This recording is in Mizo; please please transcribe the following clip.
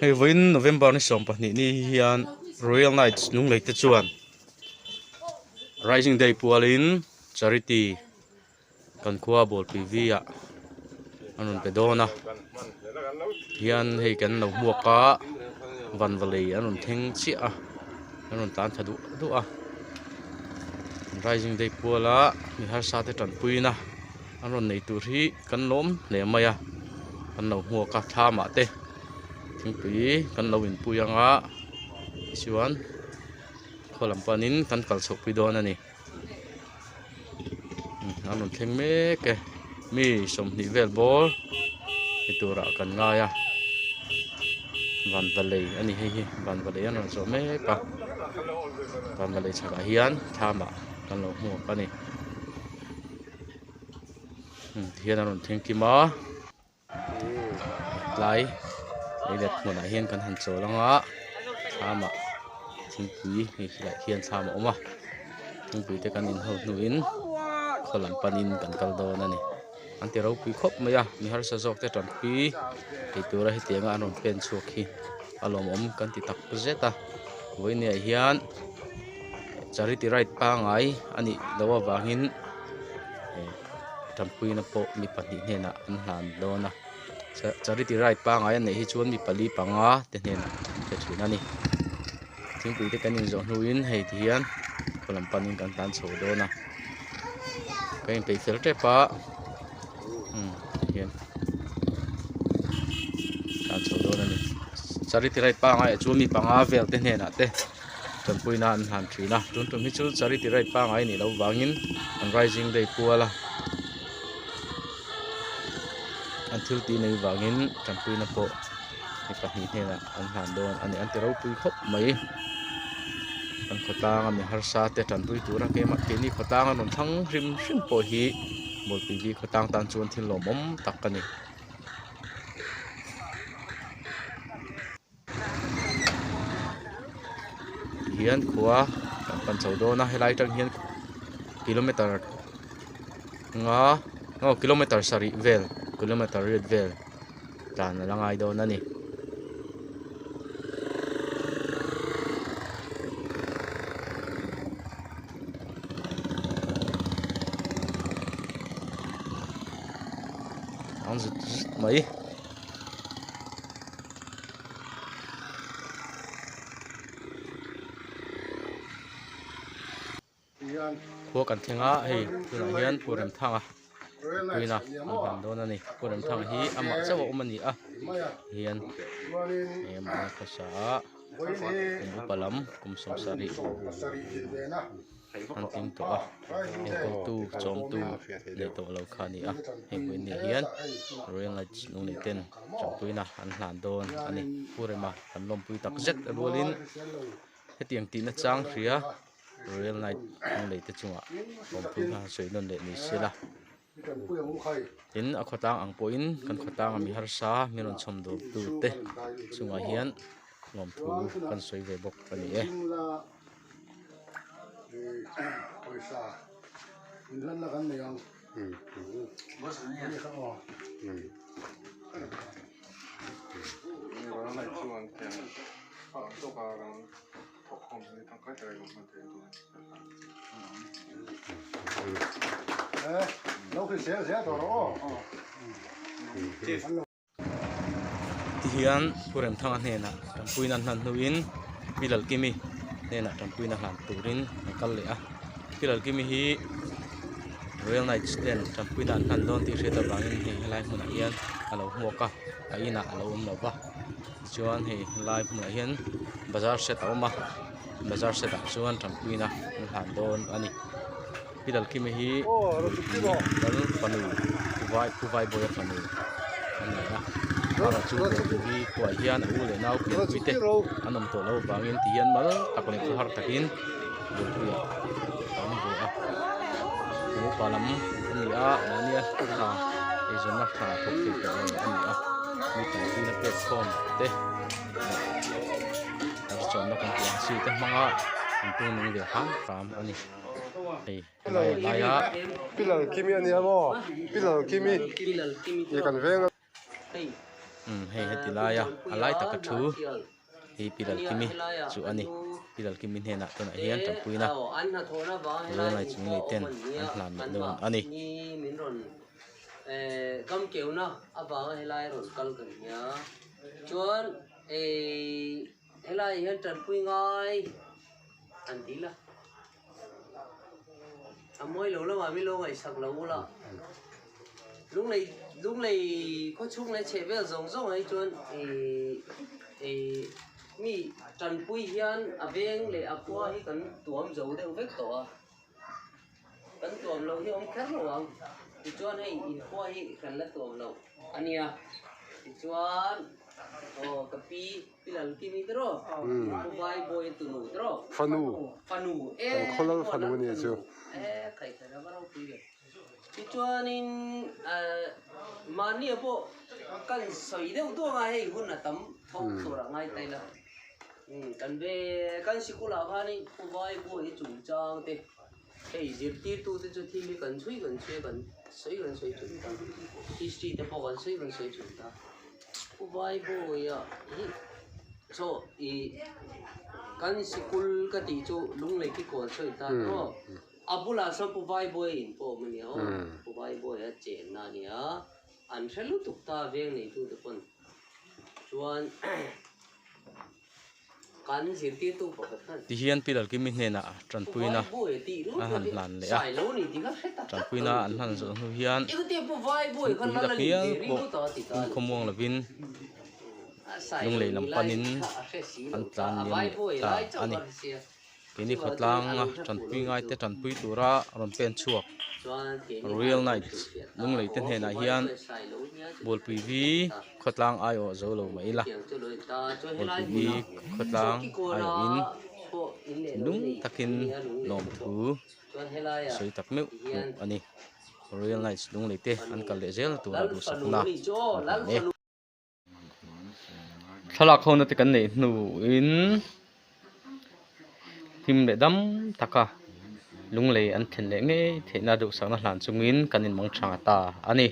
Hei vawiin November ni 12 ni hian Royal Knights Lunglei te chuan Rising Day pualin Charity kan khua Bawlpui V ah an rawn pe dawn a hian hei kan lo hmuak a vanva lei an rawn thleng chiah a an rawn tlan thla duah duah a Rising Day puala mi harsa te tanpuina an rawn nei tur hi kan lawm hle mai a kan lo hmuak a thlam ah te thingpui kan lo inpui anga tichuan khaw lam panin kan kal chhoh pui dawn a ni an rawn thleng mek e mi 20 vel bawr ni turah kan ngai a vanva lei a ni hei hi vanva lei an rawn zawh mek a vanva lei chhakah hian thlam ah kan lo hmuak a ni. Tihian a rawn thleng kim a tlai leilet hmunah hian kan han chawl ang a thlamah thingpui hei khilaiah khian thlam a awm a thingpui te kan inho hnuin khaw lam panin kan kal dawn a ni an ti ropui khawp mai a mi harsa zawk te tanpui ei tura hetianga an rawn pen chhuak hi a lawmawm kan ti tak zet a vawiin ah hian charity ride pangai a nih loh avangin tanpuina pawh mi pahnih hnenah an hlan dawn a charity ride pangai an neih hi chuan mi pali panga te hnenah an pe thin a ni thingpui te kan inzawh hnuin hei ti hian khaw lam panin kan tlan chho dawn a kan inpeih fel tep a umm tihian tlan chho dawn a ni charity ride pangai ah chuan mi panga vel te hnenah te. Tanpuina an hlan thin a tun tum hi chu charity ride pangai nih loh vangin an rising day pual a an thil tih nei vangin tanpuina pawh mi pahnih hnenah an hlan dawn a ni an ti ropui khawp mai an khawtlang a mi harsa te tanpui tura keimah keini khawtlang a rawn thlang hrim hrim pawh hi Bawlpui hi khawtlang tan chuan thil lawmawm tak a ni. Hian khua kan pan chho dawn a helai atang hian kilometer nga aw kilometer sarih vel kilometer riat vel tlan a la ngai dawn a ni. Ang zut zut mai. Khua kan thleng a hei tunah hian Pu Remthanga puina an hman dawn a ni Pu Remthanga hi amah chauh a awm a ni a hian eng emaw a khawsa a kum upa lam kum 70. An tling tawh a, enkawltu chawmtu nei tawh lo kha a ni a, hei vawiin ni hian Royal Knights lung nei ten tanpuina an hlan dawn a ni. Pu Rema kan lawmpui tak zet rualin hetiang tihna chang hria Royal Knight lung nei te chungah lawmpui kha han sawi nawn leh ni se la. Tin, a khawtlang ang pawhin kan khawtlanga mi harsa min rawn chhawm dawr tu te chungah hian lawmthu kan sawi ve bawk a ni e. Tihian Pu Remthanga hnenah tanpuina an hlan hnuin Pi Lalkimi hnenah tanpuina hlan turin an kal leh a. Pi Lalkimi hi Royal Knights ten tanpuina an hlan dawn tih hriat avangin hei helai hmunah hian a lo hmuak a, a inah a lo awm lo va. Tichuan hei helai hmunah hian bazar set a awm a bazar set ah chuan tanpuina an hlan dawn a ni pi Lalkimi hi lal fanu vai pu Vaibawia fanu a ni a amah chu Bawlpui khuaah hian a u leh nau pianpui te an awm tawh loh avangin ti hian mal tak leh khawhar takin Bawlpuiah a awm ve a kum upa lam a ni a mahnia thla eizawnna thla thawk thei tawh lo a ni a mi tanpuina pek khawm te leh chawmna kan tih ang chi te hmanga an tung nung ve hram hram a ni hei helai a lai a. Pi Lalkimi a nia maw? Pi Lalkimi. Pi Lalkimi. Kan veng a. Hei. Umm hei heti laia a lai taka thu hi Pi Lalkimi chu a ni. Pi Lalkimi hnenah tunah hian tanpuina Royal Knights Lunglei ten an hlan leh dawn a ni. A mawi lo lamah min lo ngaihsak lo ula, Lunglei Lunglei khawchhung leh chheh vel zawng zawng ah hi chuan ih ih mi tanpui hian a veng leh a khua hi kan tuam zo deuh vek tawh a, kan tuam loh hi a awm kher lo ang, tichuan hei inkhua hi kan la tuam loh a nia, tichuan aw ka pi. Pi Lalkimi te rawh, Pu Vaibawi tunu te rawh. Fanu. Fanu e. Kan khawlal fanu a nia chu. E khai khai a va ropui ve. Tichuanin mahnia pawh kan sawi deuh duang a hei hun a tam tho tur a ngai ta ila. Kan ve kan sikulah khanin Pu Vaibawi chungchang te hei zirtirtu te chu thil hi kan chhui kan chhui a kan sawi kan sawi chhun ta. History te pawh kan sawi kan sawi chhun ta. Pu Vaibawiah hi saw i kan sikul ka tih chu Lunglei ki kawl sawi ta tawh a bulah sawn Pu Vaibawia in pawh awm a nia aw Pu Vaibawia chenna a nia an hre lutuk ta veng neitute pawn chuan Kan zirtirtu pakhat khan. Tihian Pi Lalkimi hnenah tanpuina a han hlan leh a, tanpuina an hlan zawh hnu hian thingpui dak hial pawh in khawmuang lovin lunglei lam panin an tlan liam leh ta a ni. Keini khawtlanga tanpui ngaite tanpui tura rawn pen chhuak Royal Knights lunglei te hnenah hian Bualpui vi khawtlang aiawh zo lo mah ila, Bualpui vi khawtlang aiawhin thinlung takin lawmthu sawi tak meuh meuh a ni. Royal Knights lunglei te an kal leh zel tura duhsakna an hlan e. Thlalak ho na te kan neih hnuin hlim leh dam taka lunglei an thlen leh ngei theihna duhsakna hlan chungin kan inmang tha ta a ni.